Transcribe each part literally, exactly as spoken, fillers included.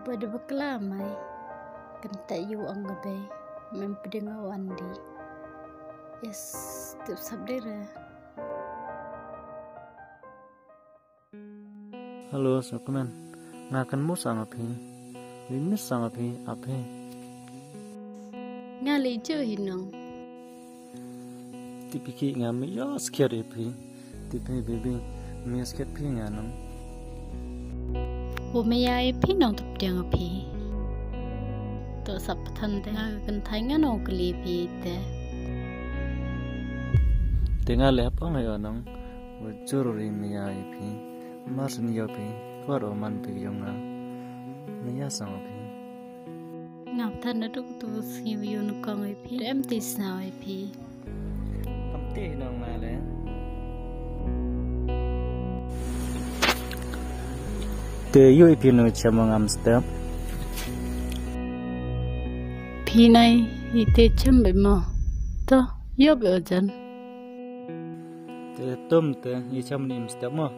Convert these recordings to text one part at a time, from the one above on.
Wa da bakla mai. Kynta yow ong ka bei. Mem pdeng o andi. Yes, tip sap de re. Hello, Sokmen. Nga kynmaw sang a phi. Wi miss sang a phi, a phi. Nga le ju hi nong. Ti phi ki nga me ya skhet e phi. Ti phi baby, me ya skhet phi nga nong. Wo me ya e phi nong tup tiang a phi. To sap than te nga kynthai nga nong kli phi te. Te nga le hap ong ha yo nong. Wa jururi me ya i phi. Mar sin yo phi. Kwar o man phi yong nga. Me ya sang o phi. Ngam than na duk tu si wi yun kong i phi. Em ti sna i phi. Kam ti nong nga le. Te yo i phi no chama ngam step. Phi nai i te cham be mo. To yo be o jan. Te tum te, i cham ni im step mo.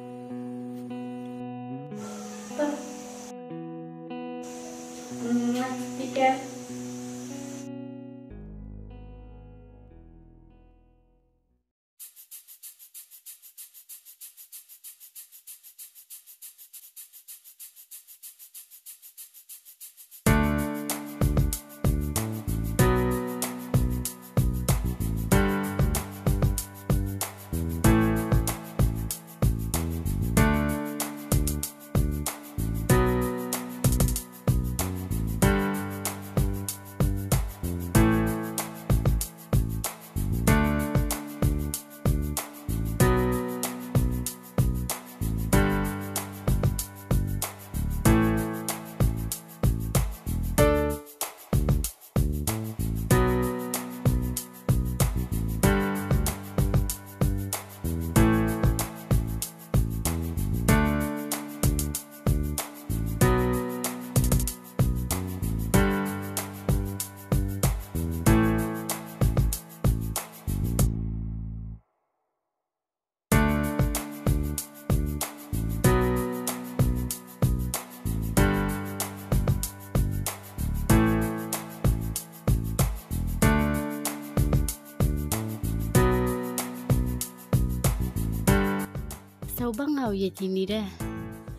Saw bang hau ye tini de.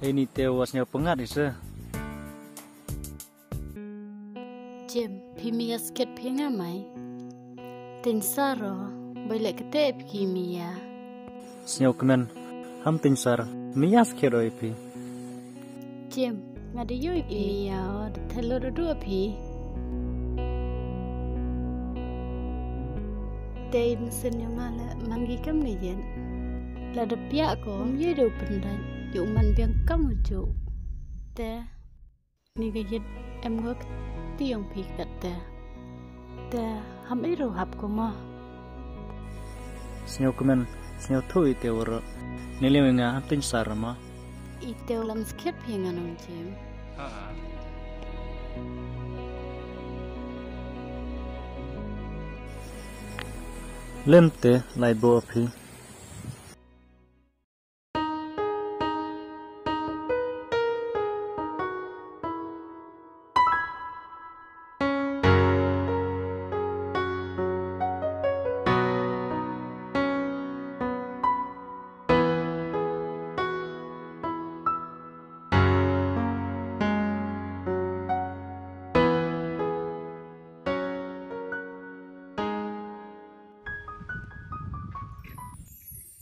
Hei ni te was nyau pengat i se. Jem, phi mi ya skhet phi nga mai. Tin sar o, bai le kete phi mi ya. Sñiaw kmen, ham tin sar, mi ya skhet o i phi. Jem, nga de yo i phi mi ya o, de thelo de du phi. Te i mesen yo nga le, man ki kam ne yen. La de pia ko, um ye de u pyndai, yo man biang kam u ju. Te. Ni ka yit em ngok ti yong phi kat te. Te ham i ru hap ko mo. Sñiaw kmen, sñiaw thu i te waro. Ni le nga ham tin sar mo. I te lam skhet phi nga nong Jem. Lem te lai bo phi.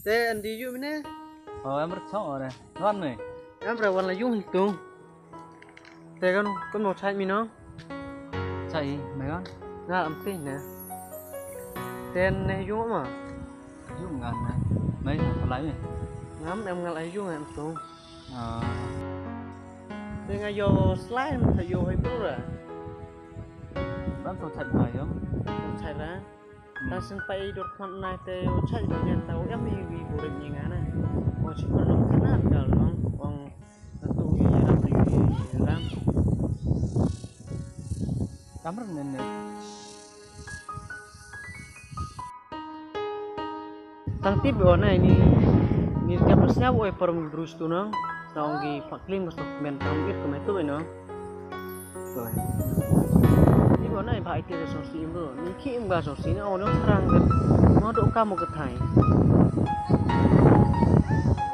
Te andi yu mine? O, em re chong ore. Wan me? Em re wan la yung tung. Te kan, kan mo chai mi no? Chai, me kan? Nga am ti ne. Te ne yung ma? Yung ngan ne. Me na palai me? Ngam em ngal ai yung em tung. A. Te nga yo slime, ta yo hoi bru ra. Ban to chai ma yo? To chai ra. Ta sin pa i dor khon nai te u chai ba jan ta u em i wi burit ni nga na. Ong chi khon nong khana kal nong ong na tu i ram i ram. Kam ram nen ne. Tang tip o nai ni ni kam sñiaw o i parom brus tu nong. Ta ong ki paklim ko men kam ir ko me tu i nong. Ni bo nai bha ite ka song si im ro. Ni ki im ka song si na o no sarang ka. Mo do ka mo ka thai.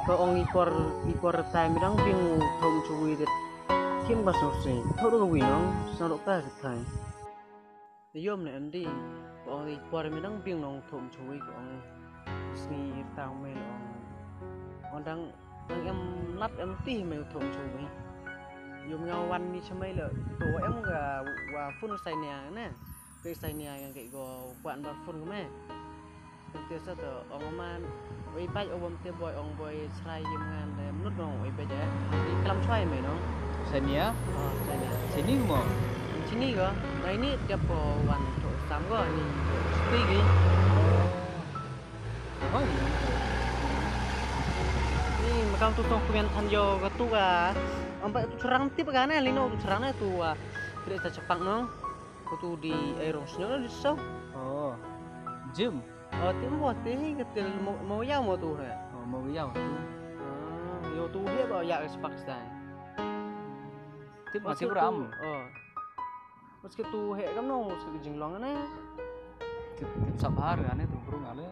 Ko ong i por, i por tai mi dang bing u thom chu wi de. Ki im ka song si. Tho do ka wi nong, sa do ka ka thai. Yom ne em di. Ko ong i por mi dang bing nong thom chu wi ko ong. Sngi i tang me ong. Ong dang Nang em lat em tih me u thom chu me. Yum nga wan mi cha me le. To em ka wa phone Sainia ne. Ke Sainia ke ko kwan ba phone ke me. Te sa to ong man. Oi bai o bom te boy ong boy chrai yum ngan le mnut nong oi bai de. Di klam chrai me no. Sainia? Oh, Sainia. Sini mo? Sini ko. Nai ni tiap ko wan to sam ko ni. Sti gi. Oi. Ni makam tu tong kumian than yo ka tu ka. Ampa tu serang tip ka ne, lino tu serang ne tu, ah, kre ta chapak no. Ko tu di ai rong snyo di so. Oh. Jim. Oh, ti mo ti hi ka til mo, mo ya mo tu he. Oh, mo ya tu. Ah, yo tu he ba ya ka chapak stai. Tip ma tip ram. Oh. Maske tu he kam no, maske ka jinglong ne. Tip, tip sap har ne, tu brung ale.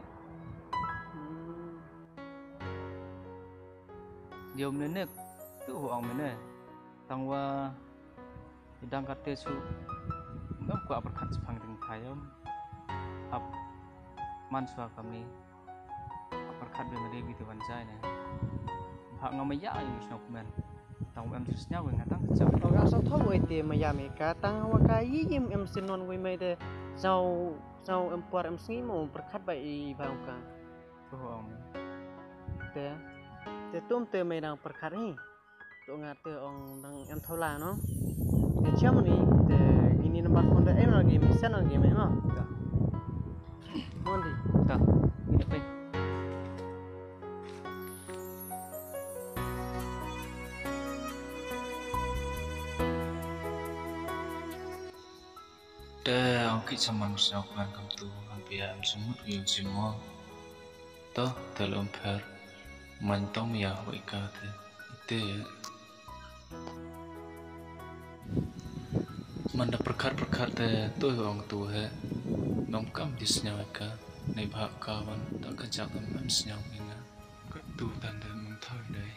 Hmm. Yo mene ne, tu ho ang mene. Tang wa, i dang kate su, ngam kwa pyrkhat chapang ding thayom. Ap, man swa kami. Pyrkhat be mari bi te wan jai ne. Bha nga maya yu snow kmen. Tang em sus nya we nga tang kachap. Oga sa tho we te maya me ka tang wa ka yi yim em sinon we me de. Sau, sau em por em sngi mo pyrkhat ba i ba ka. Tho om. Te, te tum te me dang pyrkhat hi. Tu nga te ong dang em thola no. Te chiam ni, te ini number phone te em lagi, mi sen lagi me no. Ta. Mon di. Ta. Ini pe. Te ong ki saman sñiaw kmen kam tu, am pia em sumut yu simo. To, te lom pher. Man tong ya hoi ka te. Te. Man da pyrkhat pyrkhat te, to ong tu he. Nong kam di sñiaw ka. Nei bha ka wan, ta ka jak em sñiaw nga. Ka tu tan de mung thoi dei.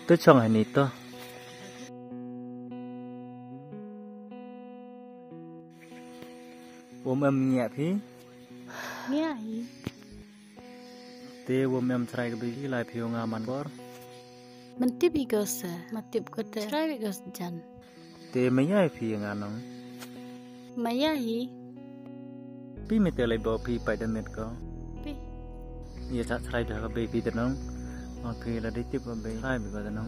To chong hani to. Wom em ngiah phi? Ngiah hi. Te wom em chrai ka bei lai phi nga man bor. Man tip i ko se, ma tip ko te. Chrai ko jan. Te maya hi phi nga nong. Maya hi. Pi mi te lai bo phi pai da met ko. Pi. Ye ta chrai da ka bei phi da nong. Ma phi la dei tip ka bei chrai bi ko da nong.